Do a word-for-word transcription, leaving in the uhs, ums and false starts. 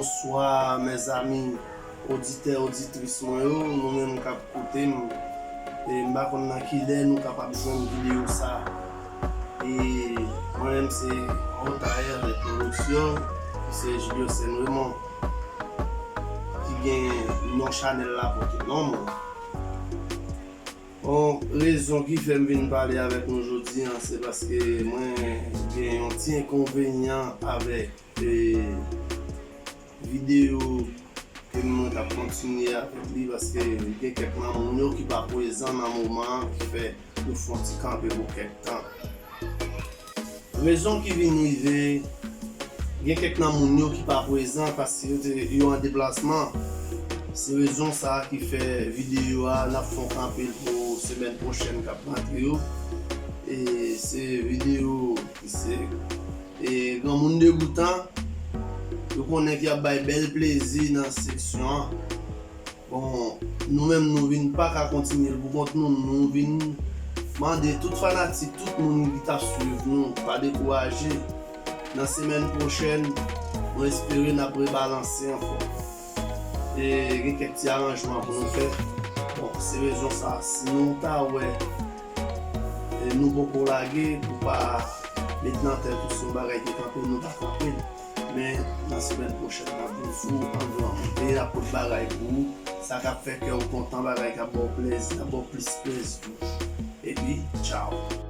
Bonswa, mezanmi, oditè, oditris mwen yo, nou menm k ap koute m. E m pa konn nan ki lè nou kapab jwenn videyo sa. E mwen menm se Altair de Production, ki se Julio Saint Raymond, ki gen non chanèl la pote non mwen. Bon, rezon ki fè m vin pale avèk nou jodi a, se paske mwen gen yon ti enkonvenyan avèk e, videyo ke mwen t ap kontinye avèk li, paske gen kèk nan moun yo ki pa prezan nan moman an, ki fè nou fè yon ti kanpe pou kèk tan. Rezon ki vin rive, gen kèk nan moun yo ki pa prezan paske yo te, yo an deplasman. Se rezon sa a ki fè videyo a, n ap fè yon kanpe l pou semèn pwochèn k ap rantre yo. E se videyo ki se e granmoun degoutan, yo konnen ki ap bay bèl plezi nan seksyon an. Bon, nou menm nou vin pa ka kontinye l pou kont nou, nou vin mande tout fanatik, tout moun ki t ap swiv nou, pa dekouraje. Nan semèn pwochèn, nou espere n ap rebalanse ankò. E gen kèk ti aranjman pou nou fè. Bon, se rezon sa, si nou ta wè e nou poko lage pou pa met nan tèt ou se yon bagay ki kanpe, nou pa kanpe l. Men nan semèn pwochèn, n ap vin sou ou an gran moun. E n ap pote bagay pou ou. Sa k ap fè kè w kontan, bagay k ap ba w plèzi, k ap ba w plis plèzi tou. Epi, tchaw.